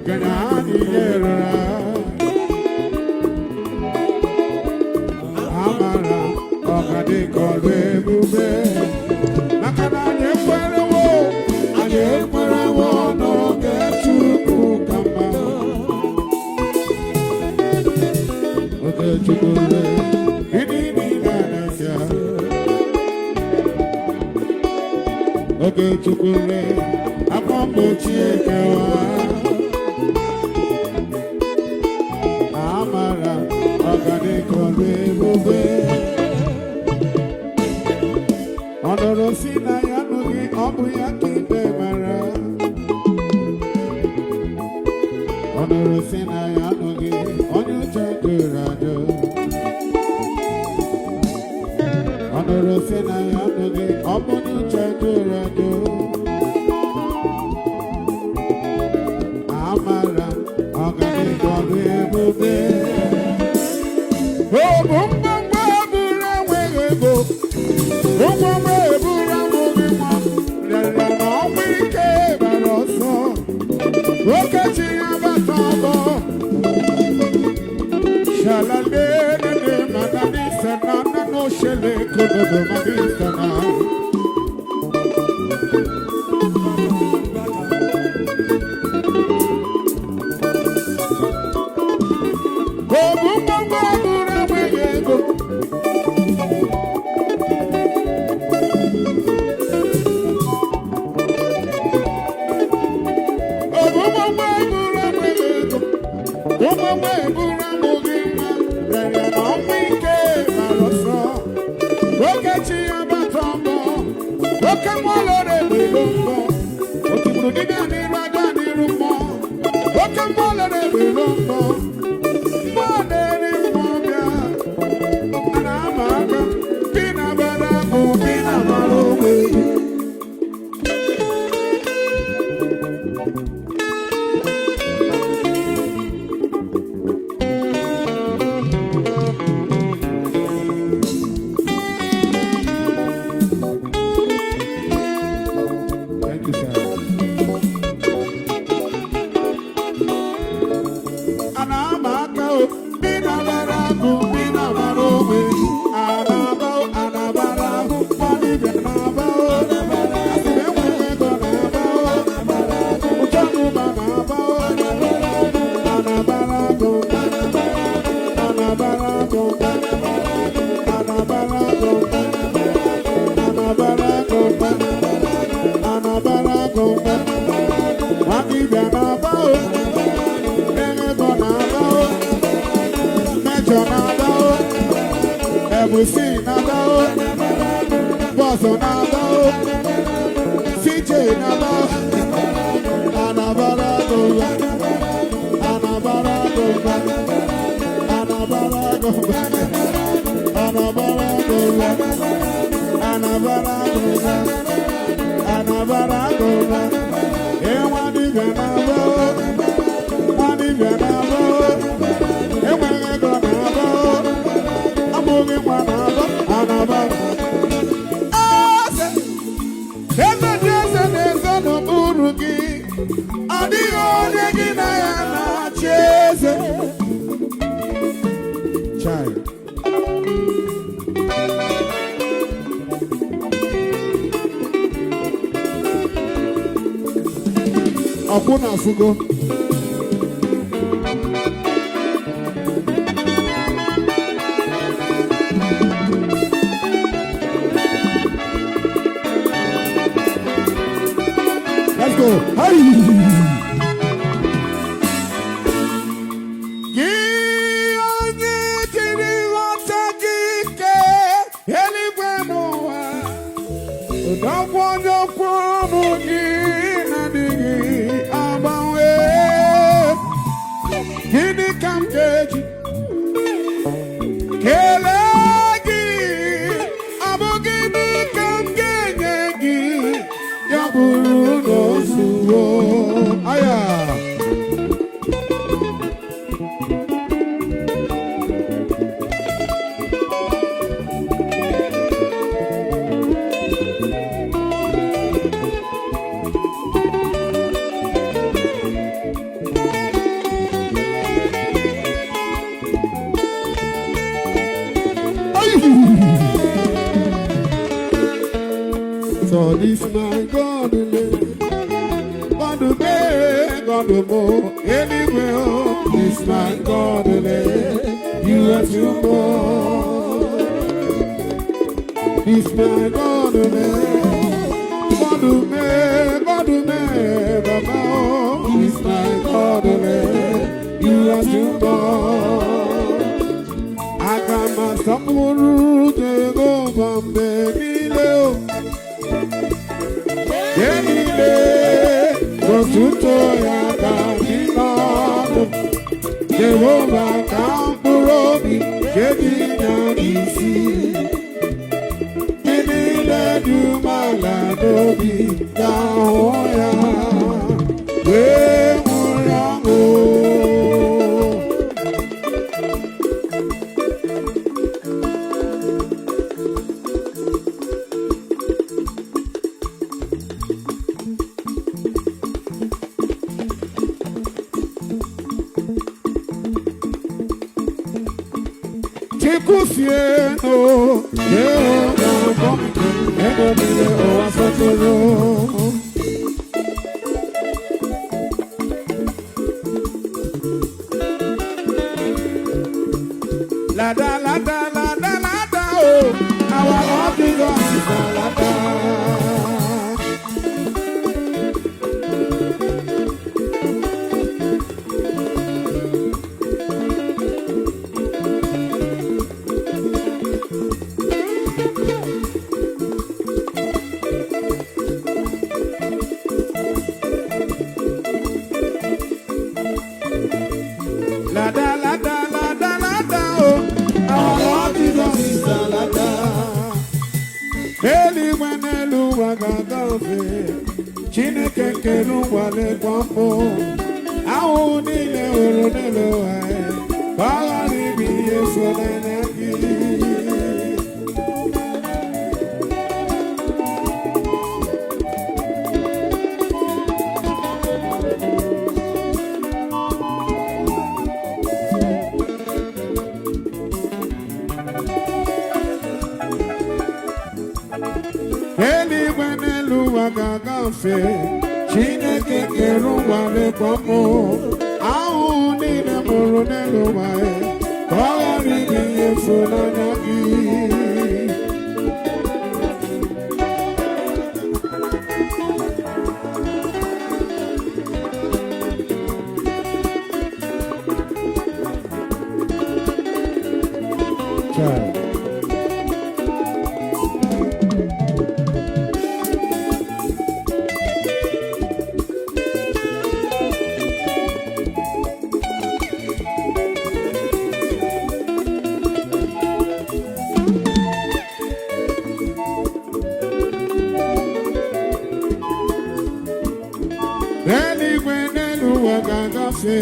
Gana amara ọgadịkọrọ ebube maka na anyị ekwerewo n'oge Chukwu ka mma. Oge Chukwu rue, gịnị niile na-asịa. Oge Chukwu rue, afọ mgbochi ekewa. Amara ọgadịkọrọ ebube. Ọ nụrụ si na ya anụghị, ọ bụ ya ka ikpe mara. Ọ nụrụ si na ya anụghị, onye uche jụrụ ajụ. Ọ nụrụ si na ya anụghị, ọ bụ onye uche jụrụ ajụ. Amara ọganihu ebube. Ọ bụ mgbamgba bụrụ enweghị ego. Ụgwọ eburu amụghị nwa, rịarịa na ọnwụ ike gbara ọsọ. Okechi ya bata ọgọ. Shalalelele mananisa na nano shele kododo manisa na. Obu mgbamgba bụrụ enweghị ego. Obu mgbamgba bụrụ enweghị ego. Ụgbọgba eburu amụghị nwa, rịarịa na ọnwụ ike gbara ọsọ. Okechi ya bata mbọ, oke mmụọ lọrọ egbelo mbọ. Otigburu dibịa n'iru aja n'iru mmụọ. Oke mmụọ lọrọ egbelo mbọ. Mmụọ na-eri mmụọ bịa. A na-ama aka, bi na bara bụ bi na bara ogbe. Thank you, sir. A na-ama aka o, ndị na-abara agụ, ndị na-abara ogbe, a na-aba o, a na-abara ahụ, nwa dibịa na-aba o, asị m enweghị ego na-aba o, ụchọ n'ụba na-aba o, a na-abara agụ, a na-abara agụ, a na-abara agụ, a na-abara agụ, a na-abara agụ, nwa dibịa na-aba o, ego na-aba o, mejọ na-aba o, ebusi na-aba o, bọsụ na-aba o, CJ na-aba o, anabara agụba, anabara agụba, anabara agụba, anabara agụba, anabara agụba, anabara agụba, ịnwa dibịa na-aba o, nwa dibịa na-aba o, enweghị ego na-aba o, amụghị nwa na-aba, anaba. Eze, eze dị eze na-ezo n'okpuru gị, ọ dịghị onye gị na ya na-achị eze. Chai. Ọkwụ na afụgo. Let's go. Hey! Gị onye jiri nghọta gị kee eluigwe n'ụwa, ụdọkwa onye okwu ọnụ gị na-adịghị agbanwe. Gịnị ka m ga-eji kelee gị? Ọ bụ gịnị ka m ga-enye gị? Ya bụrụ na o zuo. So this my God, God be, God mo, anywhere. Oh, this my God, you are too much. This my God, God be, God be, Baba. Oh, this my God, you are too much. Aga m asọpụrụ Jehova mgbe niile o. Mgbe niile otuto ya ga-adị n'ọnụ. Jehova ka mkpụrụ obi nke dị ya n'isi. Ndị niile dị umeala n'obi ga-ahụ ya wee ṅụrịa ọṅụ. Chukwusienu Jehova bụ ego niile ụwa sọtụrụ. Lada, lada, lada, lada, oh, our Lord Jesus is a ladder. Lada, lada, lada, lada, oh, our Lord Jesus is a ladder. Eluigwe n'elu ụwa ga-agafe, Chineke kere ụwa lekwa mbụ. Ahụhụ niile hụrụ n'elu ụwa, ka ọ ghara ịbụ ihe so n'anya gị. Eluigwe n'elu ụwa ga-agafe, Chineke kere ụwa lekwa mbụ. Ahụhụ niile mụrụ n'elu ụwa, ka ọ ghara ịbụ ihe efu n'anya gị. Child. Eluigwe n'elu ụwa ga-agafe.